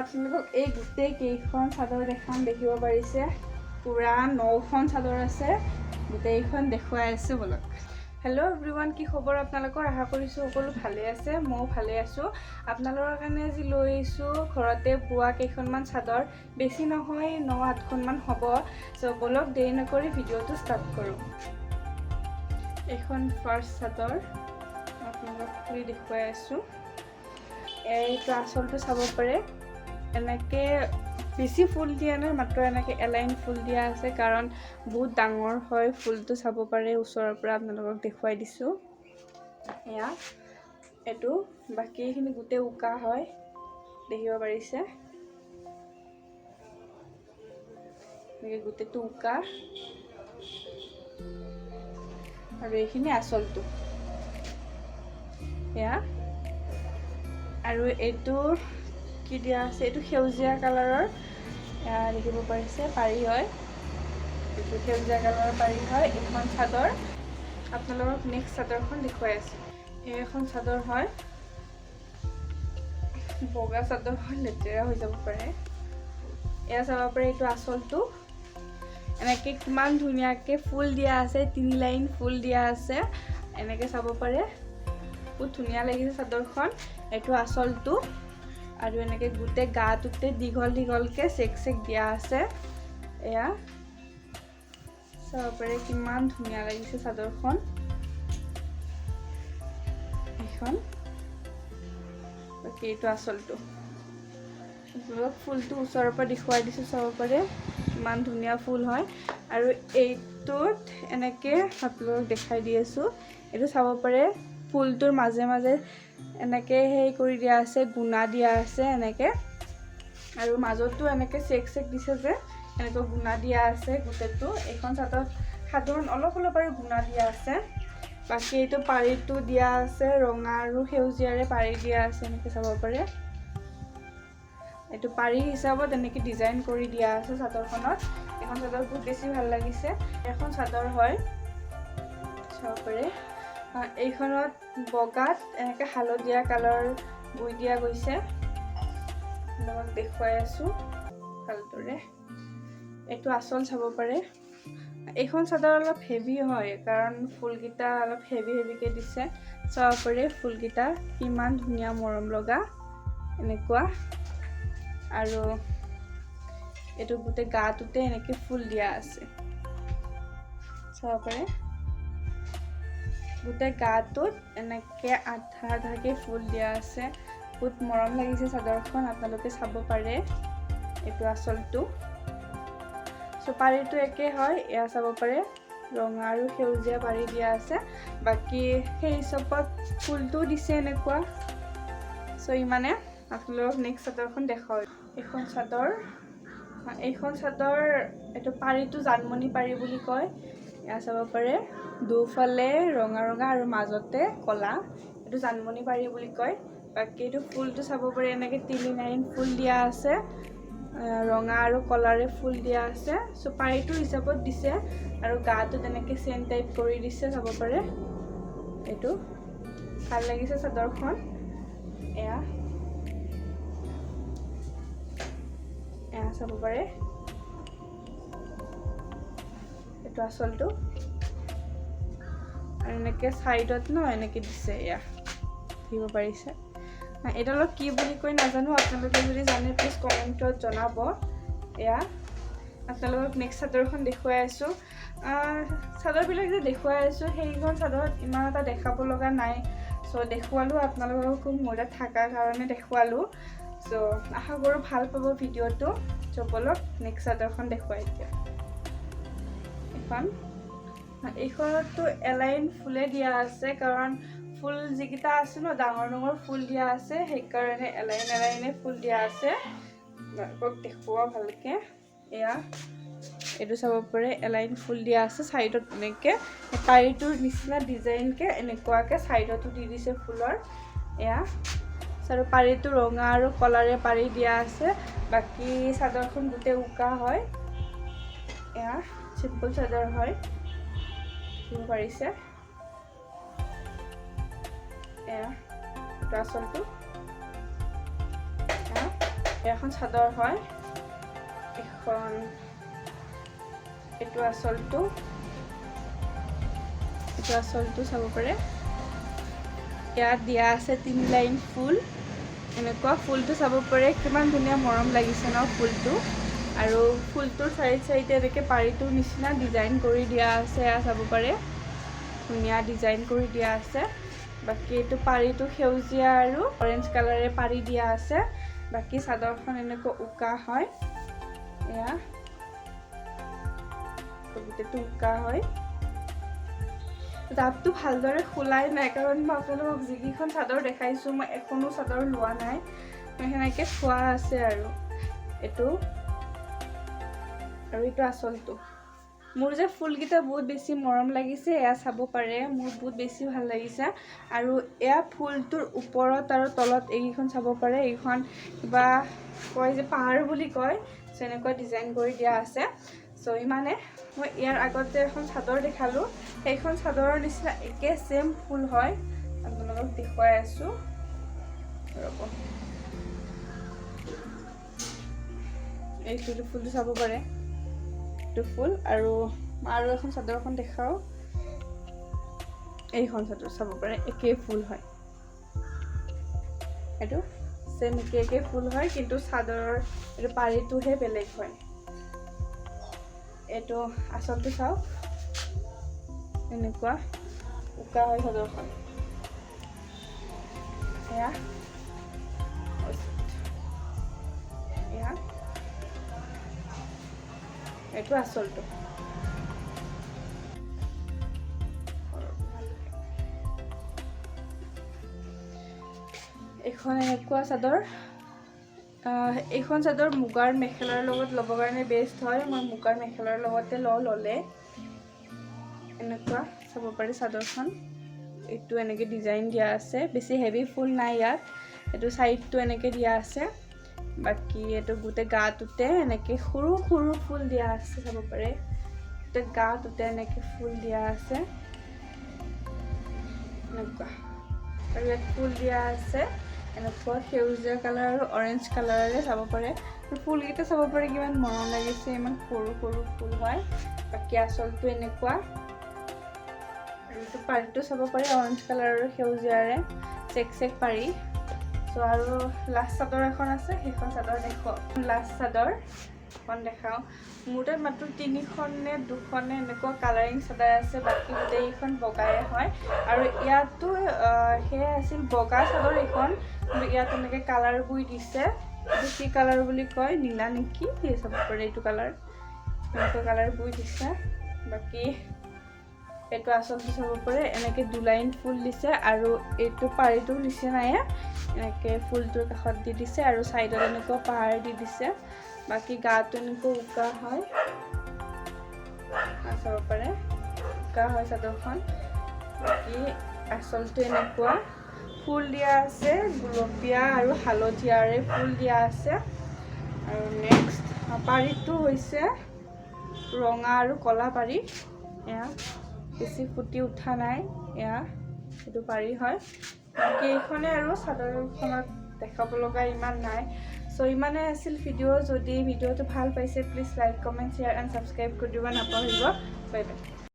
আপোনালোকক এই গোটেই কেইখন চাদৰ দেখাম। দেখিব পাৰিছে, পূৰা 9খন চাদৰ আছে, গোটেইখন দেখুৱাই আছোঁ। ব'লক। হেল্ল' এভৰিৱান, কি খবৰ আপোনালোকৰ? আশা কৰিছোঁ সকলো ভালে আছে। ময়ো ভালে আছোঁ। আপোনালোকৰ কাৰণে আজি লৈ আহিছোঁ ঘৰতে বোৱা কেইখনমান চাদৰ। বেছি নহয়, 9-8খনমান হ'ব। চ' ব'লক, দেৰি নকৰি ভিডিঅ'টো ষ্টাৰ্ট কৰোঁ। এইখন ফাৰ্ষ্ট চাদৰ, আপোনালোকক খুলি দেখুৱাই আছোঁ। এইটো আচলটো চাব পাৰে। এনেকৈ বেছি ফুল দিয়া নাই, মাত্ৰ এনেকৈ এলাইন ফুল দিয়া আছে, কাৰণ বহুত ডাঙৰ হয় ফুলটো। চাব পাৰে, ওচৰৰ পৰা আপোনালোকক দেখুৱাই দিছোঁ। এয়া এইটো, বাকী এইখিনি গোটেই উকা হয়, দেখিব পাৰিছে। এনেকৈ গোটেইটো উকা আৰু এইখিনি আচলটো এয়া। আৰু এইটো কি দিয়া আছে? এইটো সেউজীয়া কালাৰৰ, এয়া দেখিব পাৰিছে, পাৰি হয়। এইটো সেউজীয়া কালাৰৰ পাৰি হয় এইখন চাদৰ। আপোনালোকক নেক্সট চাদৰখন দেখুৱাই আছোঁ। এই এখন চাদৰ হয়, বগা চাদৰ হয়, লেতেৰা হৈ যাব পাৰে। এয়া চাব পাৰে, এইটো আচলটো। এনেকৈ কিমান ধুনীয়াকৈ ফুল দিয়া আছে, তিনি লাইন ফুল দিয়া আছে। এনেকৈ চাব পাৰে, বহুত ধুনীয়া লাগিছে চাদৰখন। এইটো আচলটো আৰু এনেকৈ গোটেই গাটোতে দীঘল দীঘলকৈ চেক চেক দিয়া আছে। এয়া চাব পাৰে, কিমান ধুনীয়া লাগিছে চাদৰখন এইখন। বাকী এইটো আচলটো। আপোনালোকক ফুলটো ওচৰৰ পৰা দেখুৱাই দিছোঁ। চাব পাৰে, কিমান ধুনীয়া ফুল হয়। আৰু এইটোত এনেকৈ আপোনালোকক দেখাই দি আছোঁ। এইটো চাব পাৰে, ফুলটোৰ মাজে মাজে এনেকৈ সেই কৰি দিয়া আছে, গুণা দিয়া আছে এনেকৈ। আৰু মাজতো এনেকৈ চেক চেক দিছে যে, এনেকৈ গুণা দিয়া আছে গোটেইটো। এইখন চাদৰত সাধাৰণ অলপ অলপ আৰু গুণা দিয়া আছে। বাকী এইটো পাৰিটো দিয়া আছে, ৰঙা আৰু সেউজীয়াৰে পাৰি দিয়া আছে। এনেকৈ চাব পাৰে, এইটো পাৰি হিচাপত এনেকৈ ডিজাইন কৰি দিয়া আছে চাদৰখনত। এইখন চাদৰ বহুত বেছি ভাল লাগিছে। এখন চাদৰ হয়, চাব পাৰে। এইখনত বগাত এনেকৈ হালধীয়া কালাৰ বৈ দিয়া গৈছে। আপোনালোকক দেখুৱাই আছোঁ ভালদৰে। এইটো আচল, চাব পাৰে। এইখন চাদৰ অলপ হেভি হয়, কাৰণ ফুলকেইটা অলপ হেভি হেভিকৈ দিছে। চাব পাৰে, ফুলকেইটা কিমান ধুনীয়া, মৰম লগা এনেকুৱা। আৰু এইটো গোটেই গাটোতে এনেকৈ ফুল দিয়া আছে। চাব পাৰে, গোটেই গাটোত এনেকৈ আধা আধাকৈ ফুল দিয়া আছে। বহুত মৰম লাগিছে চাদৰখন, আপোনালোকে চাব পাৰে। এইটো আচলটো। চ' পাৰিটো একে হয়। এয়া চাব পাৰে, ৰঙা আৰু সেউজীয়া পাৰি দিয়া আছে। বাকী সেই হিচাপত ফুলটোও দিছে এনেকুৱা। চ' ইমানে। আপোনালোকক নেক্সট চাদৰখন দেখাওঁ। এইখন চাদৰ, এইখন চাদৰ এইটো পাৰিটো জানমণি পাৰি বুলি কয়। এয়া চাব পাৰে, দুফালে ৰঙা ৰঙা আৰু মাজতে ক'লা। এইটো জানমণি পাৰি বুলি কয়। বাকী এইটো ফুলটো চাব পাৰে, এনেকৈ তিনি লাইন ফুল দিয়া আছে। ৰঙা আৰু কলাৰে ফুল দিয়া আছে। চ' পাৰিটো হিচাপত দিছে আৰু গাটো তেনেকৈ চেইন টাইপ কৰি দিছে। চাব পাৰে, এইটো ভাল লাগিছে চাদৰখন। এয়া এয়া চাব পাৰে, এইটো আচলটো। আৰু এনেকৈ ছাইডত ন এনেকৈ দিছে। এয়া দেখিব পাৰিছে। এইডালক কি বুলি কয় নাজানো। আপোনালোকে যদি জানে, প্লিজ কমেণ্টত জনাব। এয়া আপোনালোকক নেক্সট চাদৰখন দেখুৱাই আছোঁ। চাদৰবিলাক যে দেখুৱাই আছোঁ, সেইখন চাদৰত ইমান এটা দেখাব লগা নাই। চ' দেখুৱালোঁ আপোনালোককো, মোৰ তাত থকাৰ কাৰণে দেখুৱালোঁ। চ' আশা কৰোঁ ভাল পাব ভিডিঅ'টো। চ' ব'লক, নেক্সট চাদৰখন দেখুৱাই এতিয়া। এখন, এইখনতো এলাইন ফুলে দিয়া আছে, কাৰণ ফুল যিকেইটা আছে ন, ডাঙৰ ডাঙৰ ফুল দিয়া আছে, সেইকাৰণে এলাইন এলাইনে ফুল দিয়া আছে। আপোনালোকক দেখুওৱা ভালকৈ। এয়া এইটো চাব পাৰে, এলাইন ফুল দিয়া আছে। ছাইডত এনেকৈ পাৰিটোৰ নিচিনা ডিজাইনকৈ এনেকুৱাকৈ ছাইডতো দি দিছে ফুলৰ। এয়া আৰু পাৰিটো ৰঙা আৰু কলাৰে পাৰি দিয়া আছে। বাকী চাদৰখন গোটেই উকা হয়। এয়া চিম্পল চাদৰ হয়, দেখিব পাৰিছে। এয়া এইটো আচলটো। এয়া এখন চাদৰ হয়। এখন এইটো আচলটো, এইটো আচলটো চাব পাৰে। ইয়াত দিয়া আছে 3 লাইন ফুল। এনেকুৱা ফুলটো চাব পাৰে, কিমান ধুনীয়া মৰম লাগিছে ন ফুলটো। আৰু ফুলটোৰ চাইড চাইডে এনেকৈ পাৰিটোৰ নিচিনা ডিজাইন কৰি দিয়া আছে, এয়া চাব পাৰে, ধুনীয়া ডিজাইন কৰি দিয়া আছে। বাকী এইটো পাৰিটো সেউজীয়া আৰু অৰেঞ্জ কালাৰে পাৰি দিয়া আছে। বাকী চাদৰখন এনেকুৱা উকা হয়, এয়া গোটেইটো উকা হয়। জাপটো ভালদৰে খোলাই নাই, কাৰণ মই আপোনালোকক যিকেইখন চাদৰ দেখাইছোঁ মই এখনো চাদৰ লোৱা নাই, মই সেনেকৈ থোৱা আছে। আৰু এইটো আৰু এইটো আচলটো। মোৰ যে ফুলকেইটা বহুত বেছি মৰম লাগিছে, এয়া চাব পাৰে, মোৰ বহুত বেছি ভাল লাগিছে। আৰু এয়া ফুলটোৰ ওপৰত আৰু তলত এইকেইখন চাব পাৰে, এইখন কিবা কয় যে পাহাৰ বুলি কয়, তেনেকুৱা ডিজাইন কৰি দিয়া আছে। চ' ইমানে। মই ইয়াৰ আগতে এখন চাদৰ দেখালোঁ, সেইখন চাদৰৰ নিচিনা একে ছেম ফুল হয়, আপোনালোকক দেখুৱাই আছোঁ, ৰ'ব। এইটো ফুলটো চাব পাৰে, এইটো ফুল। আৰু আৰু এখন চাদৰখন দেখাওঁ, এইখন চাদৰ চাব পাৰে, একেই ফুল হয়, এইটো ছেম একে একে ফুল হয়, কিন্তু চাদৰৰ এইটো পাৰিটোহে বেলেগ হয়। এইটো আচলটো চাওক, এনেকুৱা উকা হয় চাদৰখন। এয়া এয়া এইটো আচলটো। এইখন এনেকুৱা চাদৰ। এইখন চাদৰ মুগাৰ মেখেলাৰ লগত ল'বৰ কাৰণে বেষ্ট হয়, মই মুগাৰ মেখেলাৰ লগতে লওঁ ল'লে। এনেকুৱা চাব পাৰি চাদৰখন, এইটো এনেকৈ ডিজাইন দিয়া আছে, বেছি হেভি ফুল নাই ইয়াত। এইটো চাইডটো এনেকৈ দিয়া আছে, বাকী এইটো গোটেই গাটোতে এনেকৈ সৰু সৰু ফুল দিয়া আছে, চাব পাৰে, গোটেই গাটোতে এনেকৈ ফুল দিয়া আছে এনেকুৱা। আৰু ইয়াত ফুল দিয়া আছে এনেকুৱা সেউজীয়া কালাৰ আৰু অৰেঞ্জ কালাৰেৰে চাব পাৰে। ফুলকেইটা চাব পাৰে কিমান মৰম লাগিছে, ইমান সৰু সৰু ফুল হয়। বাকী আচলটো এনেকুৱা। আৰু এইটো পাৰিটো চাব পাৰে অৰেঞ্জ কালাৰ আৰু সেউজীয়াৰে চেক চেক পাৰি। চ' আৰু লাষ্ট চাদৰ এখন আছে, সেইখন চাদৰ দেখুৱাওঁ। লাষ্ট চাদৰ এখন দেখাওঁ। মোৰ তাত মাত্ৰ 3খন নে 2খন নে এনেকুৱা কালাৰিং চাদৰ আছে, বাকী গোটেইকেইখন বগাই হয়। আৰু ইয়াতো সেয়াই আছিল বগা চাদৰ এইখন, কিন্তু ইয়াত এনেকৈ কালাৰ বৈ দিছে। এইটো কি কালাৰ বুলি কয়, নীলা নেকি, সেই চাব পাৰে এইটো কালাৰ, এনেকুৱা কালাৰ বৈ দিছে। বাকী এইটো আচলটো চাব পাৰে, এনেকৈ 2 লাইন ফুল দিছে আৰু এইটো পাৰিটোৰ নিচিনায়ে এনেকৈ ফুলটোৰ কাষত দি দিছে আৰু ছাইডত এনেকুৱা পাহাৰ দি দিছে। বাকী গাটো এনেকুৱা উকা হয়, চাব পাৰে, উকা হয় চাদৰখন। বাকী আচলটো এনেকুৱা ফুল দিয়া আছে, গুলপীয়া আৰু হালধীয়াৰে ফুল দিয়া আছে। আৰু নেক্সট পাৰিটো হৈছে ৰঙা আৰু ক'লা পাৰি, এয়া বেছি ফুটি উঠা নাই, এয়া এইটো পাৰি হয়। বাকী এইখনে আৰু চাদৰখনত দেখাব লগা ইমান নাই। চ' ইমানে আছিল ভিডিঅ'। যদি ভিডিঅ'টো ভাল পাইছে please like, comment, share and subscribe কৰি দিব নাপাহৰিব। Bye bye.